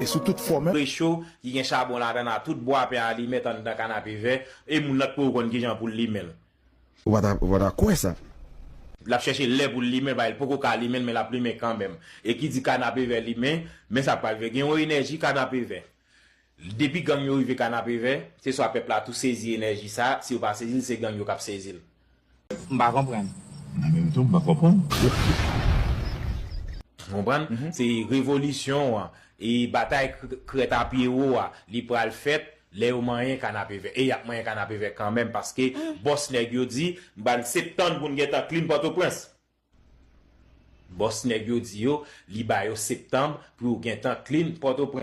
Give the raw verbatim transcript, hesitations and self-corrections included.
E sou tout fòm. Recho ki gen chabon ladan a, tout bwa pè a li met anndan kanapevè, e moun nan t poko konn kijan pou l limen l. Ou pa ta, ou pa ta kwè sa. L ap chèche lè pou l limen, paske l poko ka limen l, men l ap limen kanmenm. E ki di kanapevè limen, men sa k pral rive. Gen yon enèji kanapevè. Depi gang yo rive kanapevè, se swa pèp la tou sezi enèji sa, si yo pa sezi l, se gang yo k ap sezi l. M pa konprann. Mwen menm tou, m pa konprann. Konprann? Se revolisyon an, e batay k- krèt a pye wo a, li pral fèt lè yo manyen kanapevè. E y ap manyen kanapevè kanmenm, paske bòs nèg yo di, m pral septanm pou n gentan clean Pòtoprens. Bòs nèg yo di yo, li ba yo septanm pou yo gentan clean Pòtoprens.